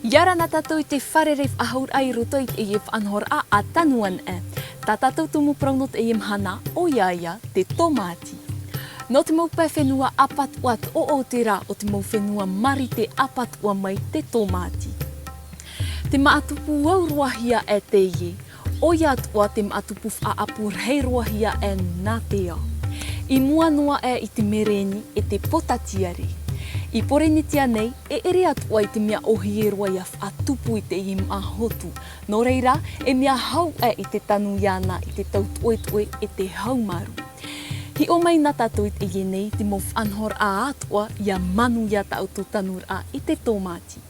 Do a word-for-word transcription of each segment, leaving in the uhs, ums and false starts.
ʻIa ora na tātou i te fārerei faʻahou raʻa i roto i teie faʻanahoraʻa a Tanu Anaʻe. Tā tātou tumu parau nō teie mahana, ʻoia ia te tōmāti. Nō te mau pae fenua ʻapatoʻa toʻoʻo terā o te mau fenua marite ʻapatoʻa mai te tōmāti. Te māʻa tupu au roa hia e teie, ʻoia atoʻa te māʻa tupu faʻaʻapu rahi roa hia e nā te ao. I mua noa aʻe i te mereni e te potatiare. I Pōrīnetia nei, e ʻere atoʻa i te mea ʻōhie roa ʻia faʻatupu i teie māʻa hotu. Nō reira, e mea hau aʻe i te tanu iāna i te tau toʻetoʻe e te haumaru. Hiʻo mai na tātou i teie nei te mau faʻanahoraʻa atoʻa ʻia manuia tā ʻoutou tanuraʻa i te tōmāti.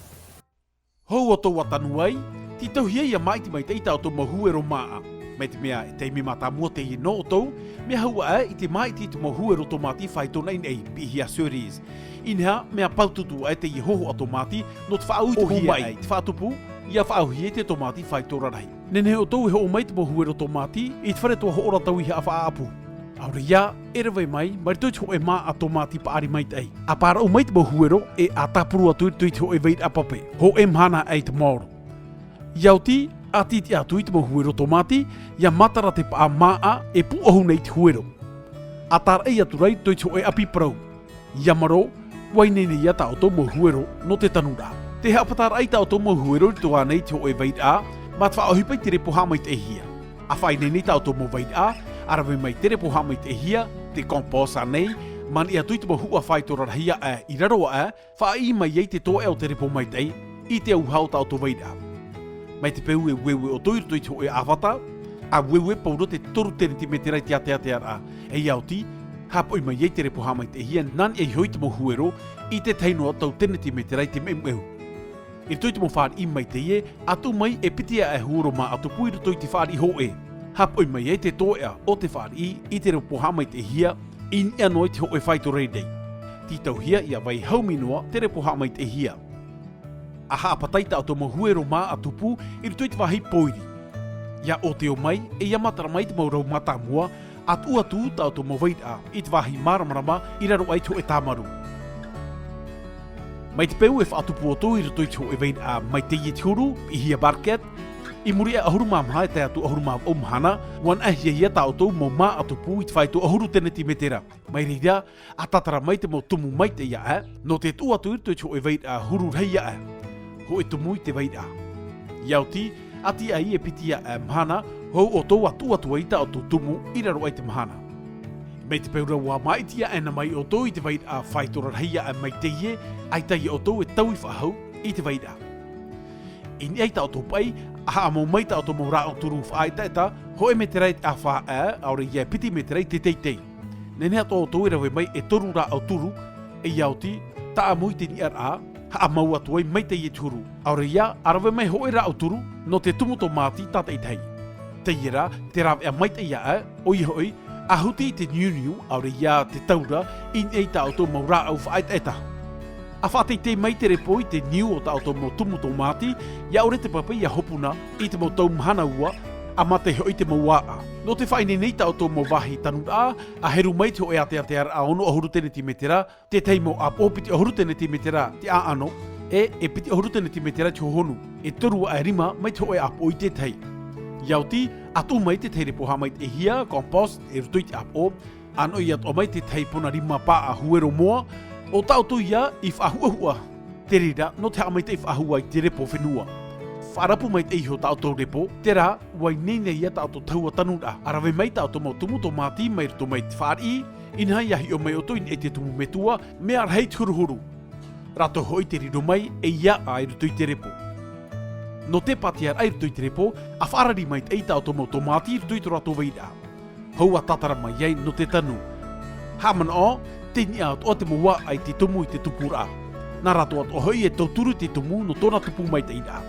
Hou ʻoutou ʻa tanu ai, tītauhia ʻia māʻiti maitaʻi tā ʻoutou mau huero māʻa. Mai te mea e taime mātāmua teie nō ʻoutou, mea hau aʻe i te māʻiti i te mau huero tōmāti faito naʻinaʻi, piʻihia cerises. Inaha, mea pāutuutu aʻe teie hōhoʻa tōmāti nō te faʻaʻohipa ʻōhie mai, i te faʻatupu, ʻia faʻaʻōhie i te tōmāti faito rarahi. Nehenehe ʻoutou e hoʻo mai te mau huero tōmāti i te fare toa hoʻora tauihaʻa faʻaʻapu. ʻAore ia, e rave mai, mai roto i te hōʻē māʻa tōmāti paʻari maitaʻi. ʻA pāraʻu mai te mau huero, e ʻa tāpuru atu i roto i te hōʻē vairaʻa pape. Hōʻē mahana aʻe i te maoro. ʻIa oti, ʻa tītiʻa atu i te mau huero tōmāti, ʻia matara te paʻa māʻa, e pūʻohu nei te huero. ʻA tāraʻi atu ra i roto i te hōʻē ʻapi parau. ʻIa marō, ʻua ineine ïa tā ʻoutou mau huero nō te tanuraʻa. Tē haʻapatāraʻa ai tā ʻoutou mau huero i roto ānei i te hōʻē vairaʻa, mā te faʻaʻohipa i te repo haʻamaitaʻihia. ʻA faʻaineine i tā ʻoutou mau vairaʻa, ʻa rave mai te repo haʻamaitaʻihia, te compost ānei, maniʻi atu i te mau huʻa faito rarahi aʻe i raro aʻe, faʻaʻī mai ai te toeʻa o te repo maitaʻi, i te auaha o tā ʻoutou vairaʻa. Mai te peu e ueue ʻoutou i roto i te hōʻē ʻāfata, ʻa ueue pauroa te toru tenetimetera i te āteatearaʻa, e ʻia oti, haʻapoʻi mai ai te repo haʻamaitaʻihia nā niʻa iho i te mau huero, i te tahi noa tau tenetimetera i te meumeu. I roto i te mau fāriʻi mai teie, ʻa tuʻu mai e piti aʻe huero māʻa tupu i roto i te fāriʻi hōʻē. Haʻapoʻi mai ai te toeʻa o te fāriʻi i te repo haʻamaitaʻihia, i niʻa noa i te hōʻē faito raʻi. Tītauhia ʻia vai haumi noa te repo haʻamaitaʻihia. ʻA haʻapata i tā ʻoutou mau huero māʻa tupu i roto i te vāhi pōiri. ʻIa ʻōteo mai, e ʻia matara mai te mau rau mātāmua, ʻa tuʻu atu tā ʻoutou mau vairaʻa i te vāhi māramarama i raro aʻe i te hōʻē tāmaru. Mai te peu e faʻatupu ʻoutou i roto i te hōʻē vairaʻa mai teie te huru, piʻihia barquette, i muri aʻe ʻahuru mā maha e tae atu ʻahuru mā vaʻu mahana, ʻua naʻehia ïa tā ʻoutou mau māʻa tupu i te faito ʻahuru tenetimetera. Mai reira, ʻa tātara mai te mau tumu maitaʻi aʻe, nō te tuʻu atu i roto i te hōʻē vairaʻa huru rahi aʻe. Hōʻē tumu i te vairaʻa. ʻIa oti, ʻa tiʻa ai e piti aʻe mahana, hou ʻoutou ʻa tuʻu atu ai tā ʻoutou tumu i raro aʻe i te mahana. Mai te peu ra ʻua māʻiti aʻena mai ʻoutou i te vairaʻa faito rarahi aʻe mai teie, ʻaita ïa ʻoutou e taui faʻahou i te vairaʻa. I niʻa i tā ʻoutou paʻi, ʻa haʻamau mai tā ʻoutou mau rāʻau turu faʻaetaeta, hōʻē metera i te ʻāfa aʻe, ʻaore ïa e piti metera i te teitei. Nehenehe atoʻa ʻoutou e rave mai e toru rāʻau turu, e ʻia oti, taʻamu i te niʻa ra, haʻamau atu ai mai teie te huru. ʻAore ïa, ʻa rave mai hōʻē rāʻau turu, nō te tumu tōmāti tātaʻitahi. Teie rā, te rāveʻa maitaʻi aʻe, ʻoia hoʻi, ʻa huti i te niuniu, ʻaore ïa te taura, i niʻa i tā ʻoutou mau rāʻau faʻaetaeta. ʻA faʻateitei mai te repo i te niu o tā ʻoutou mau tumu tōmāti, ʻia ʻore te pape ʻia hopuna i te mau tau mahana ua, ʻa mātaʻi hoʻi te mau ʻāʻa. Nō te faʻaineine i tā ʻoutou mau vāhi tanuraʻa, ʻa heru mai te hōʻē āteatearaʻa ono ʻahuru tenetimetera, te tahi mau ʻāpoʻo piti ʻahuru tenetimetera te ʻāʻano, e, e piti ʻahuru tenetimetera te hohonu, e toru aʻe rima mai te hōʻē ʻāpoʻo i te tahi. ʻIa oti, ʻa tuʻu mai te tahi repo haʻamaitaʻihia, compost, i roto i te ʻāpoʻo, ʻa noʻi atoʻa mai te tahi pona rima paʻa huero moa, ʻo tā ʻoutou ïa i faʻahuʻahuʻa. Te reira, nō te haʻamaitaʻi faʻahou i te repo fenua. Faʻarapu maitaʻi iho tā ʻoutou repo, terā, ʻua ineine ïa tā ʻoutou tahua tanuraʻa, ʻa rave mai tā ʻoutou mau tumu tōmāti mai roto mai te fāriʻi, inaha ʻia hiʻo mai ʻoutou i niʻa i te tumu metua, mea rahi te huruhuru. Rātou hoʻi tē riro mai, e ʻia ʻā i roto i te repo. Nō te pātiaraʻa i roto i te repo, ʻa faʻarari maitaʻi tā ʻoutou mau tōmāti i roto i tō rātou vairaʻa. Hou ʻa tātara mai ai nō te tanu. Haʻamanaʻo, tei niʻa atoʻa te mau ʻāʻa i te tumu i te tupuraʻa. Nā rātou atoʻa hoʻi e tauturu i te tumu nō tōna tupu maitaʻiraʻa.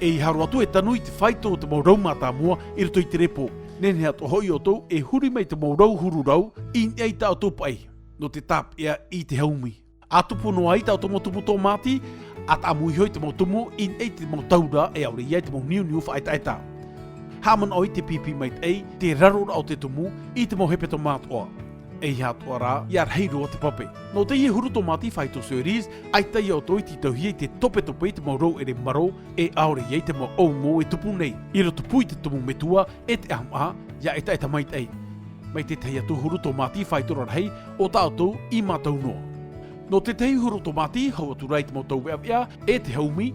E ʻia haro atu e tanu i te faito o te mau rau mātāmua i roto i te repo. Nehenehe atoʻa hoʻi ʻoutou e huri mai te mau rau huru rau i niʻa i tā ʻoutou paʻi. Nō te tāpeʻa i te haumi. ʻA tupu noa ai tā ʻoutou mau tumu tōmāti, ʻa taʻamu iho i te mau tumu i niʻa i te mau taura e ʻaore ïa i te mau niuniu faʻaetaeta. Haʻamanaʻo i te pīpī maitaʻi, te raro ra o te tumu, i te mau hepetoma atoʻa. ʻEiaha atoʻa rā ia rahi roa te pape. Nō teie huru tōmāti faito cerise, ʻaita ia ʻoutou i tītauhia i te topetope i te mau rauʻere marō, e ʻaore ia i te mau ʻaumo e tupu nei i roto pū i te tumu metua e te ʻāmaʻa, ia ʻetaʻeta maitaʻi. Mai te tahi atu huru tōmāti faito rarahi, ʻo tā ʻoutou i mātau noa. Nō te tahi huru tōmāti, hau atu rā i te mau tauveʻaveʻa e te haumi,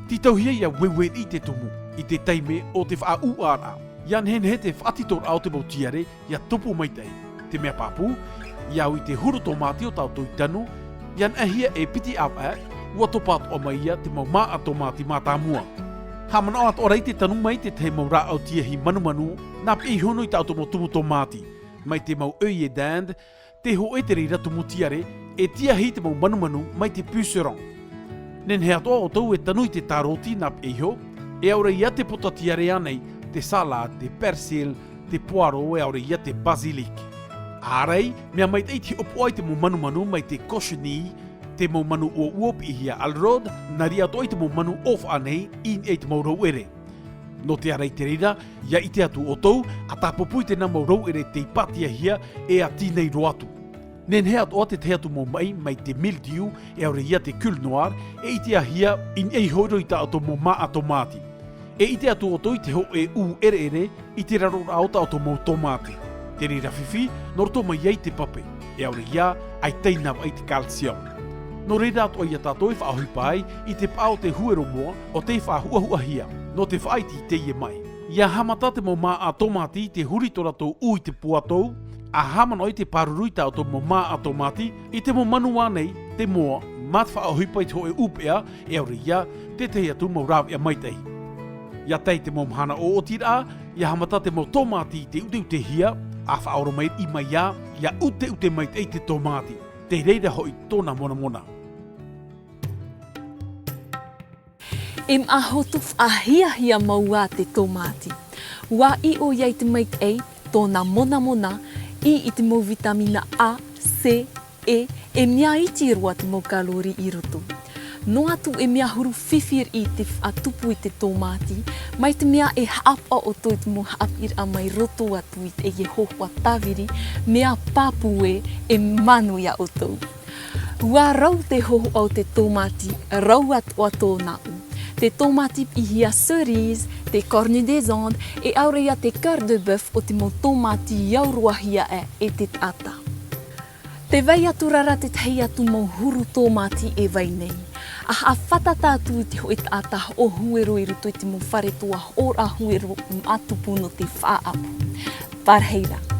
tītauhia ia ueue riʻi te tumu i te taime o te faʻaʻūʻaraʻa. Ia nehenehe te faʻatitoraʻa o te mau tiare ia tupu maitaʻi. Te mea pāpū, ia au i te huru tōmāti o tā ʻoutou i tanu, ia naʻahia e piti ʻāvaʻe, ʻua topa atoʻa mai ia te mau māʻa tōmāti mātāmua. Haʻamanaʻo atoʻa rā i te tanu mai te tahi mau rāʻau tiahi manumanu, nā peʻe iho noa i tā ʻoutou mau tumu tōmāti, mai te mau œillet d'Inde, te hōʻē te reira tumu tiare, e tiahi te mau manumanu mai te puceron. Nehenehe atoʻa ʻoutou e tanu i te tāroti nā peʻe iho, e ʻaore ia te pota tiare ānei, te salade, te persil, te poireau, e ʻaore ia te basilic. Ārai, mea maitaʻi te hopoʻa i te mau manumanu mai te cochenille, te mau manu ʻuoʻuo piʻihia à la rôde, nā reira atoʻa i te mau manu ʻōfaʻa nei, i niʻa i te mau rauʻere. Nō te ārai i te reira, ia ʻite atu ʻoutou, ʻa tāpūpū i teie mau rauʻere tei pātiahia, e ʻa tīnai roa atu. Nehenehe atoʻa te tahi atu mau maʻi mai te mildiou, e ʻaore ia te cuille noire, e ʻitehia i niʻa iho i tā ʻoutou mau māʻa tōmāti. E ʻite atu ʻoutou i te hōʻē ʻū ʻereʻere i te raroraʻa o tā ʻoutou mau tōmāti. Te reira fifi, nō roto mai ai te pape, e ʻaore ia, ʻaita i navaʻi te calcium. Nō reira atoʻa ia tātou e faʻaʻohipa ai i te paʻa o te huero moa ʻo tei faʻahuʻahuʻahia, nō te faʻaʻite i teie maʻi. Ia haʻamata te mau māʻa tōmāti i te huri tō rātou ʻū i te puatou, ʻa haʻamanaʻo i te pāruru i tā ʻoutou mau māʻa tōmāti, i te mau manu ānei, te moa, mā te faʻaʻohipa i te hōʻē ʻūpeʻa, e ʻaore ia, te tahi atu mau rāveʻa maitaʻi. Ia tae i te mau mahana ʻoʻotiraʻa, ia haʻamata te mau tōmāti i te ʻuteʻutehia, ʻa faʻaora mai riʻi mai ā, ia ʻuteʻute maitaʻi te tōmāti. Tei reira hoʻi tōna monamona. E maʻa hotu faʻahiahia mau ā te tōmāti. ʻUa ʻiʻo ia i te maitaʻi, tōna monamona, i, i te mau vitamina A, C, E, e mea iti roa te mau kalori i roto. Noa atu e mea huru fifi riʻi te faʻatupu i te tōmāti, mai te mea e haʻapaʻo ʻoutou i te mau haʻapiʻiraʻa mai roto atu i teie hōhoʻa tāviri, mea pāpū ē, e manu ia ʻoutou. ʻUa rau te hōhoʻa o te tōmāti, rau atoʻa tōna ʻū. Te tōmāti piʻihia cerise, te corne des Andes, e ʻaore ia te cœur de bœuf o te mau tōmāti auroahia ē e te taʻata. Tē vai atu ra rā te tahi atu mau huru tōmāti e vai nei. ʻA haʻafātata atu i te hōʻē taʻata hoʻo huero i roto i te mau fare toa hoʻoraʻa huero mātupu nō te faʻaʻapu. Pārahi rā.